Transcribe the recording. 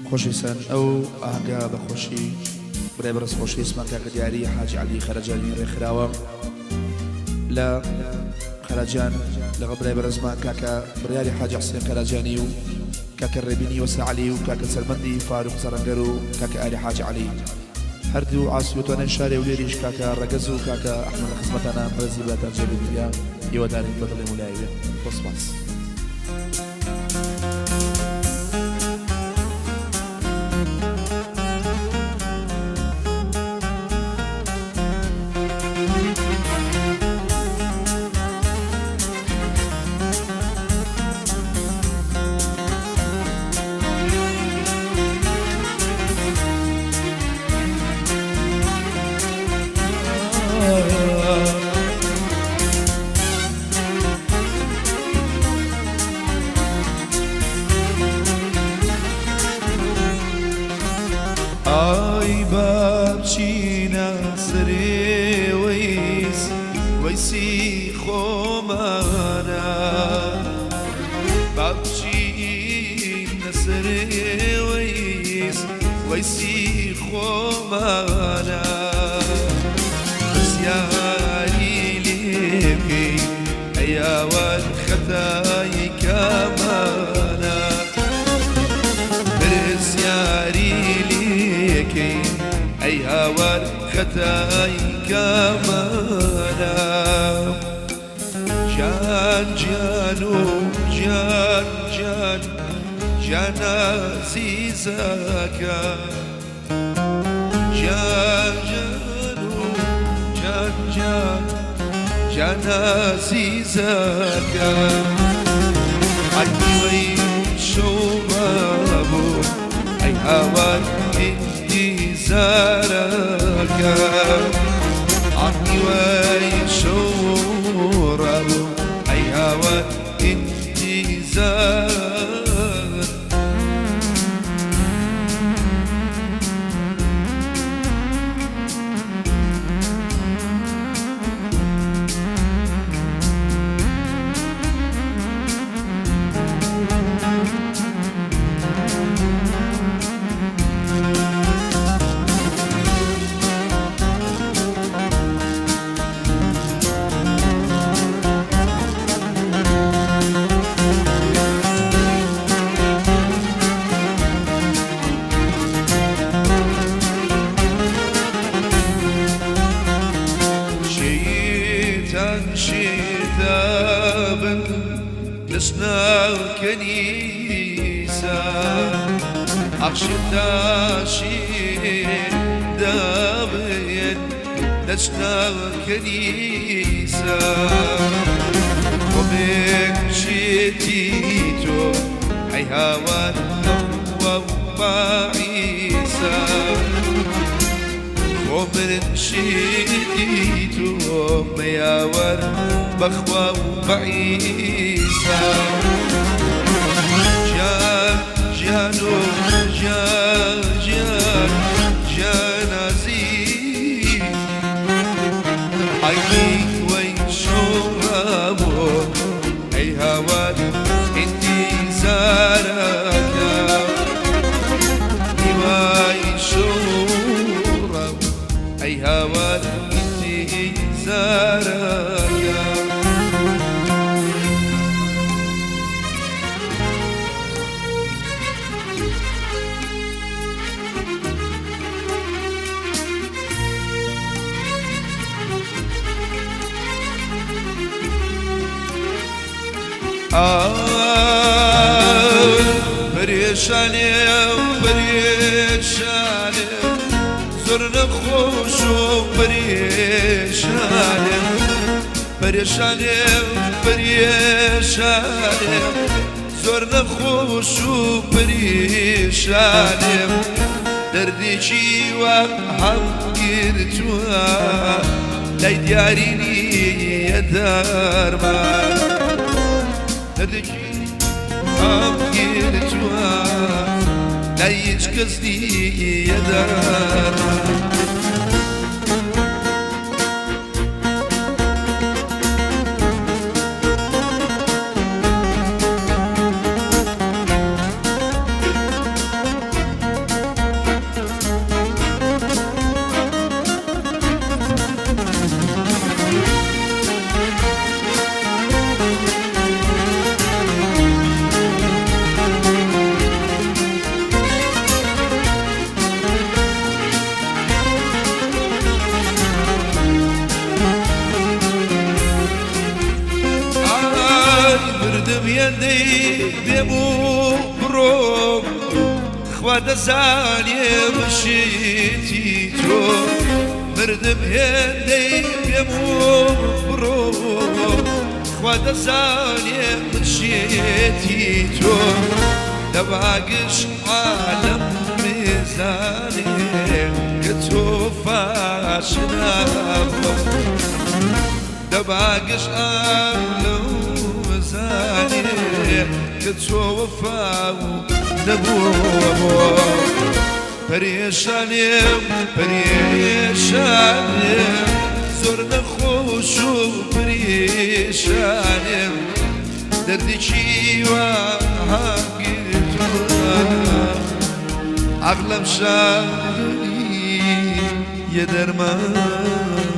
خۆشەویستان ئەو ئاهەنگە بە خۆشی برای بەڕێز خۆشەویستمان کاکە دیاری حاجی عەلی خەرەجانی ڕێکخراوە لە خەراجان لەگەڵ برای بەڕێزمان کاکە بڕیاری حاجی حسێن خەراجانی و کاکە ڕێبینی وەستا عەلی و کاکە سەربەندی فاروق زەڕەنگەر و کاکە ئاری حاجی عەلی هەردوو عاسی وتوانای شاری هەولێریش کاکە ڕەگەز و کاکە ئەحمەد لە خزمەتانە ڕێزی براتان جێ بگیریا هیوادارین بە دڵی مولایوێ زۆر سپاس. ئای با بچینە سەرێ وەیس وەیسی خۆمانە با بچینە سەرێ وەیس وەیسی خۆمانە پرسیاری لێ بکەی ئەیاوەر خەتای کامانە پرسیاری لێکەی ئەی هاوار خەتای کامانە جان جان و جان جان جان ئازیزەکە جان جان و جان جان جان ئازیزەکە ئەی وەی شەو مابوو ئەی هاوار ئینتیزارەکە ئەی وەی شەو ڕابوو ئەی هاوار ئینتیزار. شیتان شیتابن دەچنە کەنیسە ئەخشتا شیدابن دەچنە کەنیسە خۆمێک شێتی تۆ ئەی هاوار ئەوە باعیسە خۆ من شێتی تۆ مەیاوەر بەخوا و بەعیسا جان جان و جان جان جان عزیز ئەی وەی شۆڕابۆ ئەی هاوار ئینتیزارەکە هیوای شۆڕم ئەی هاوار ئینتیزارەکە. پەرێشانێم پەرێشانێم زۆر نەخۆش و پەرێشانێم پەرێشانێم پەرێشانێم زۆر نەخۆش و پەرێشانێم دەردێکی وا هەم گرتووە لای دیاری نییە دەرمان دەردێکی هەم گرتووە لای هیچ کەس نییە دەرمان. هێندەی بێم و بڕۆم، خوا دەزانێ من شێتی تۆ. مردم هێندەی بێم و بڕۆم، خوا دەزانێ من شێتی تۆ. دەبا گشت عالەم بزانێ کە تۆ فاشنافم. دەبا گشت عالەم بزانێ کە تۆ وەفا و نەبووە بۆ. پەرێشانێم، پەرێشانێم، زۆر نەخۆش و پریشانێم، دەردێکی وا هەمگرتووە، عەقڵم شادی یە دەرمان.